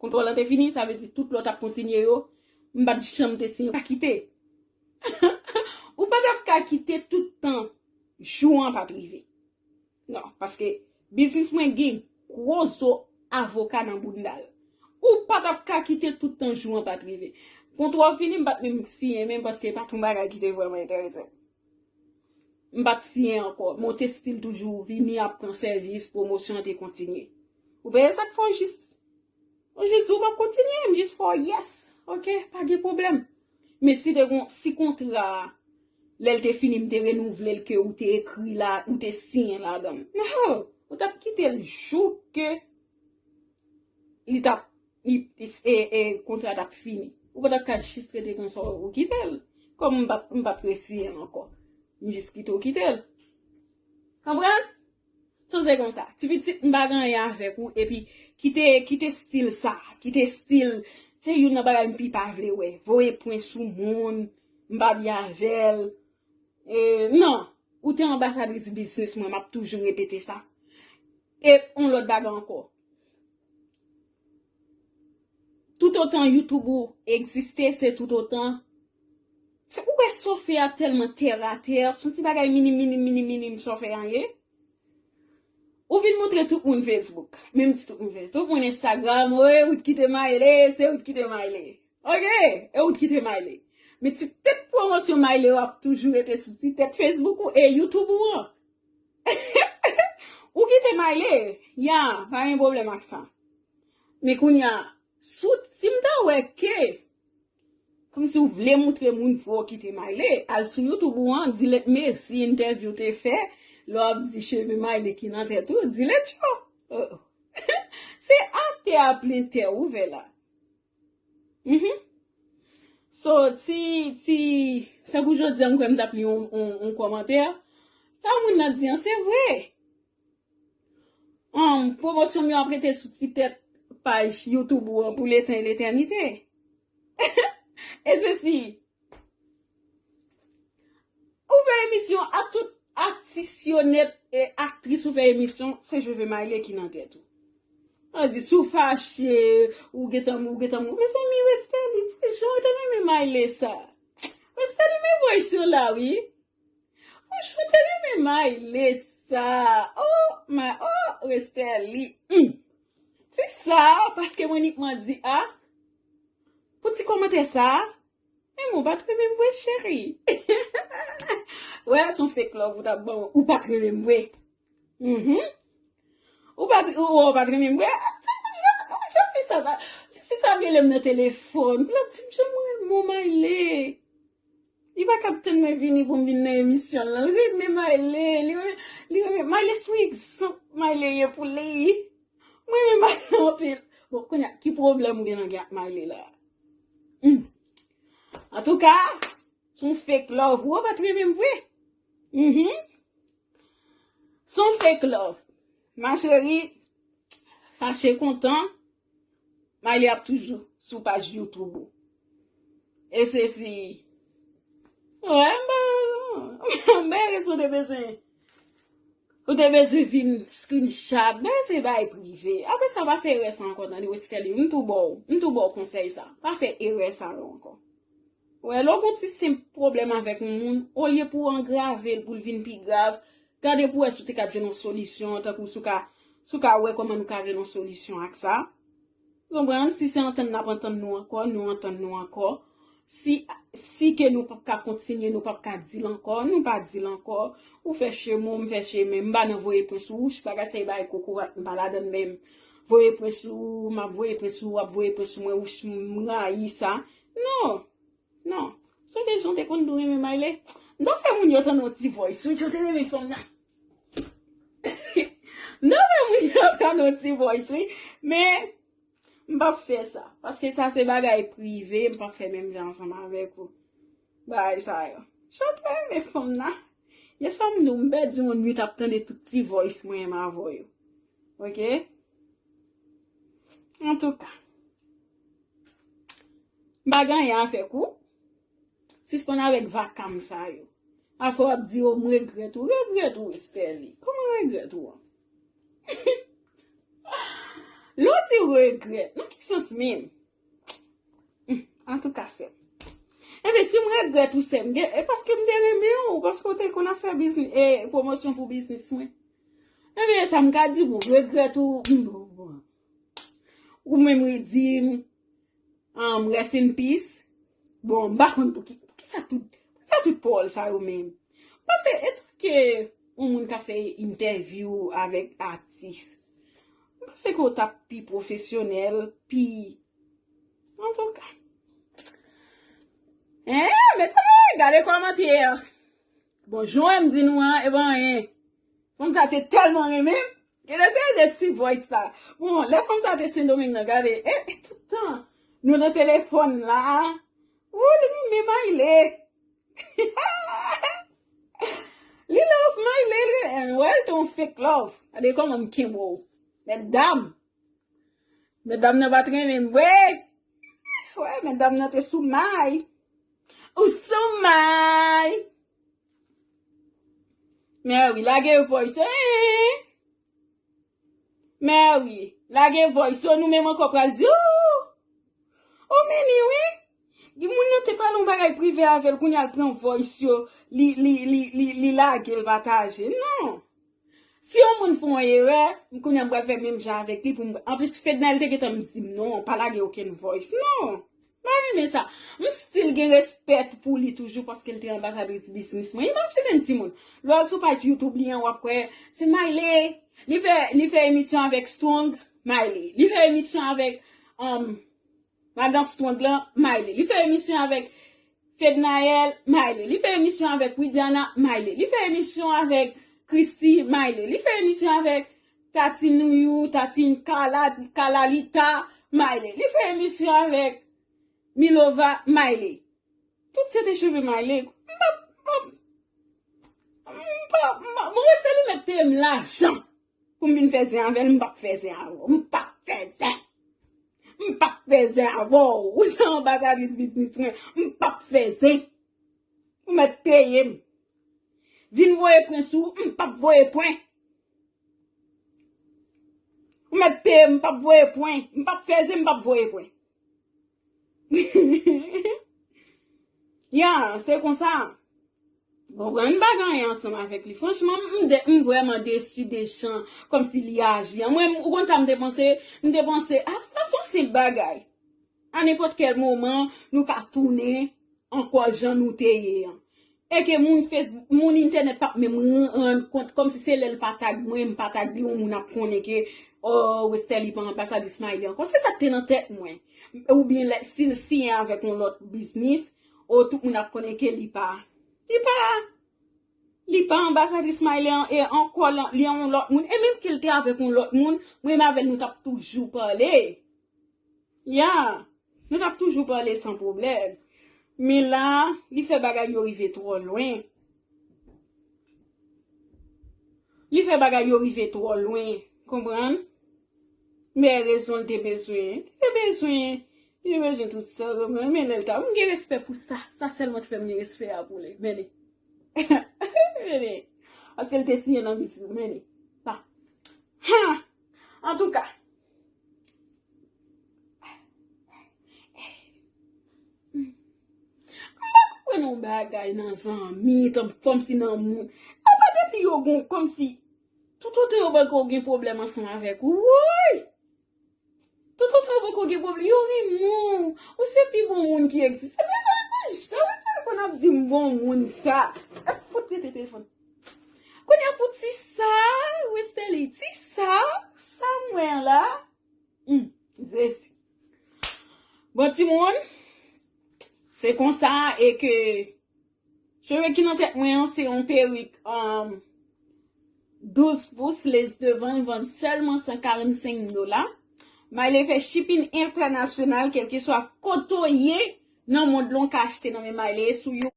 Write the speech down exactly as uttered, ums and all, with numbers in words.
Kontwòl lan te fini, sa vle di tout lòt ap kontinye yo, m pa t janm te siyen, pa kite. Ou pa t ap ka kite tout tan jou an pa t rive. Non, paske biznis mwen gen gwo zo avoka nan bounda l. Ou pa t ap ka kite tout tan jou an pa t rive. Kontwòl fini, m pa t menm siyen menm paske pa t yon bagay ki te vrèman enterese m. M pa t siyen ankò. Men w te still toujou vini ap pran sèvis, pwomosyon an te kontinye. Ou peye sa k fè w jis. Ou jis di w p ap kontinye, m jis fè w yes. Ok, pa gen pwoblèm. Men si te gon, si kontra a, lè l te fini, m te renouvle l, ke ou te ekri la, ou te siyen ladan l. Non, ou t ap kite l jouk ke li t ap, li, e, e, kontra t ap fini. Ou pa t ap ka jis rete konsa, ou kite l. Kòm m p ap, m p ap resiyen ankò. M jis kite w kite l. Konprann? So se konsa. Ti pitit, m pa gen anyen avèk ou, epi kite, kite stil sa, kite stil, se youn nan bagay m pi pa vle wè. Voye pwen sou moun, m pa byen avè l. E, non, ou te anbasadris biznis mwen, m ap toujou repete sa. E yon lòt bagay ankò. Toutotan YouTube ou egziste, se toutotan. Se, ou wè sa w fè a tèlman tèratè, se yon ti bagay minim, minim, minim, minim sa w fè a ye. Ou vin montre tout moun Facebook. Menm di tout moun Facebook. Tout moun Instagram, wi, ou t kite Mayle, se ou t kite Mayle. Ok? E ou t kite Mayle. Men ti tèt pwomosyon Mayle yo ap toujou rete sou ti tèt Facebook ou e YouTube ou an. Ou kite Mayle, ya, pa gen pwoblèm ak sa. Men kounye a, si w, si m ta wè ke, kòmsi w vle montre moun vre w kite Mayle, al sou YouTube ou an, delete Messi entèvyou te fè, lè w ap di cheve Mayle ki nan tèt ou, delete yo. Oh, oh. Se atè a plen tè ouvè la. Mhm. So, ti, ti, tankou jodi a, m kwè m t ap li yon, yon, yon kòmantè. Sa moun nan di an, se vre. Um, pwomosyon m yo ap rete sou ti tèt paj YouTube ou an pou letan e letènite. E se si. Ou fè emisyon ak tout atis yo nèt e aktris ou fè emisyon, se cheve Mayle ki nan tèt ou. An di, si w fache, ou gentan, ou gentan, mezanmi, Westerlie, pou jan w te renmen Mayle sa. Westerlie, men voice yo la, wi. Pou jan w te renmen Mayle sa. Oh, my, oh, Westerlie. Hmm. Se sa, paske mwen nikman di, a, pou ti kòmantè sa, men mwen pa t renmen m vre, cheri. Wè, se yon fake love ou t ap ban mwen. Ou pa t renmen m vre. Mhm. Ou pa t, ou, ou pa t renmen m vre. Jan, jan fi sa, fi sa rele m nan telefòn. Pou l ap di m jan mwen renmen w, Mayle. Li pa ka ap tann mwen vini pou m vin nan emisyon l lan. Li renmen Mayle. Li renmen, li renmen Mayle, se yon egzanp Mayle ye pou li. Mwen renmen Mayle anpil. Bon, kounye a, ki pwoblèm ou gen nan gen ak Mayle la? Hmm. Antouka, se yon fake love. Ou pa t renmen m vre. Mhm. Se yon fake love. Ma chérie, fache kontan, Mayle ap toujou sou paj YouTube ou. E se si. Wè, m pa, m pa gen rezon de bezwen. Ou te bezwen vin screenshot, men se bagay prive. Apre sa, pa fè erè sa ankò, tande, Westerlie, m tou ba w, m tou ba w konsèy sa. Pa fè erè sa yo ankò. Wè, lè w gon ti senp pwoblèm avèk yon moun, olye pou w angrave l, pou l vin pi grav, gade pou w wè si w te ka jwenn yon solisyon, tankou si w ka, si w ka wè kòman nou ka jwenn yon solisyon ak sa. Ou konprann? Si se antann n ap antann nou ankò, nou antann nou ankò. Si, si ke nou p ap ka kontinye, nou p ap ka di l ankò, nou pa di l ankò. Ou fè chemen w, m fè chemen m, m pa nan voye pwen sou wouch, bagay sa e bagay kokorat, m pa ladann menm. Voye pwen sou ou, m ap voye pwen sou ou, w ap voye pwen sou mwen, wouch, m rayi sa. Non, non. Sonje jan w te konn nou renmen Mayle? M ta fè moun yo tande yon ti voice, wi, jan w te renmen fanm nan. M ta fè moun yo tande yon ti voice, wi. Men, m p ap fè sa. Paske sa se bagay prive, m p ap fè menm jan ansanm avèk ou. Bagay sa yo. Jan w te renmen fanm nan. Yè swa m di w, m pèdi yon nwit ap tande tout ti voice mwen menm avè w yo. Ok? Antouka. M pa gen anyen avèk ou. Sispann avèk vakam sa yo. Afè w ap di, o, m regrèt ou. Regrèt ou, Westerlie? Kòman regrèt ou an? Lè w di regrèt, nan ki sans menm. Hmm, antouka, sè m. Ebyen, si m regrèt ou, sè m, gen, e paske m te renmen w, paske w te konn ap fè biznis, e pwomosyon pou biznis mwen. Ebyen, sa m ka di, bon, regrèt ou, m, bon, bon. Ou menm redi m, um, rest in peace. Bon, m pa konn pou ki, pou ki sa tout, pou ki sa tout pawòl sa yo menm. Paske, etanke yon moun ka fè entèvyou avèk atis, m panse ke w t ap pi pwofesyonèl, pi, antouka. Hein, mezanmi, gade kòmantè. Bon, jan m di nou an, e pa anyen. Fanm sa te tèlman renmen m. Gade se de ti voice sa. Bon, lè fanm sa te Sendomeng nan, gade. E, e tout tan, nou nan telefòn la. Ou, li renmen Mayle. Li love Mayle, li, wè, l te yon fake love. Gade kòman m kenbe w. Medam. Medam nan pa t renmen m vre. Wè, medam nan te sou may. Ou sou may. Mary, lage voice yo, hein? Mary, lage voice yo, nou menm ankò pral di, oh! Oh, men li, wi. Di moun nan te pale yon bagay prive avè l, kounye a l pran voice yo, li, li, li, li, li lage l pataje. Non. Si yon moun fè yon erè, kounye a m pral fè menm jan avèk li pou m. Anplis, Fednaelle te gentan m di m, non, pa lage okenn voice. Non. M pa renmen sa. M still gen respè pou li toujou paske l te anbasadris biznis mwen. Imajine yon timoun. Lè w al sou paj YouTube li an, w ap wè, se Mayle. Li fè, li fè emisyon avèk Strong, Mayle. Li fè emisyon avèk, um, madan Strong lan, Mayle. Li fè emisyon avèk Fednaelle, Mayle. Li fè emisyon avèk Widiana, Mayle. Li fè emisyon avèk Christy, Mayle. Li fè emisyon avèk Tati Nouyou, Tati Kala, Kalalita, Mayle. Li fè emisyon avèk Milova, Mayle. Tout se te cheve Mayle. M pa, m pa, m pa, m pa, mwen se li mèt peye m lajan pou m vin fè zen avè l, m p ap fè zen avè w. M p ap fè zen. M p ap fè zen avè w. Ou nan anbasadris biznis mwen. M p ap fè zen. Ou mèt peye m. Vin voye pwen sou, m p ap voye pwen. Ou mèt peye m, m p ap voye pwen. M p ap fè zen, m p ap voye pwen. Ya, se konsa. Bon, m pa gen anyen ansanm avèk li. Franchman, m, de, m vrèman desi de jan, kòmsi li aji an. Mwen, ou konn sa m te panse? M te panse, ah, sa se yon senp bagay. A nenpòt kèl moman, nou ka tounen ankò jan nou te ye an. E ke moun Facebook, moun entènèt p ap menm ran-, rann kont, kòmsi se lè l pa tag mwen, m pa tag li, yon moun ap konnen ke, oh, Westerlie pa anbasadris Mayle ankò. Se sa k te nan tèt mwen. Oubyen lè, si l siyen avèk yon lòt biznis, oh, tout moun ap konnen ke li pa, li pa, li pa anbasadris Mayle an, e ankò lan, li yon lòt moun. E menm ke l te avèk yon lòt moun, mwen menm avè l nou t ap toujou pale. Ya, nou t ap toujou pale san pwoblèm. Men la, li fè bagay yo rive twò lwen. Li fè bagay yo rive twò lwen, konprann? Men rezon l te bezwen, li te bezwen, li te bezwen tout sa, konprann? Men lè l ta, m gen respè pou sa, sa sèlman t fè m gen respè a pou li. Men li, men li, paske l te siyen nan biznis, men li, sa. Ha! Antouka, m pa konprann yon bagay nan zanmi, tan, kòmsi nan moun. Apa depi yo gon, kòmsi, toutotan yo poko gen pwoblèm ansanm avèk ou, woy! Toutotan yo poko gen pwoblèm, yo renmen w. Ou se pi bon moun ki egziste. Mezanmi, pa janm sa konn ap di m bon moun sa. E fout rete telefòn. Kounye a pou ti sa, Westerlie, ti sa, sa m wè an la. Hmm, Jezi. Bon, timoun, se konsa e ke cheve ki nan tèt mwen an, se yon perik, um, douz pous, lès devan, vann sèlman san karannsenk dola. Mayle fè shipping entènasyonal, kèlkeswa kote w ye nan mond lan, w ka achte nan men Mayle sou yo.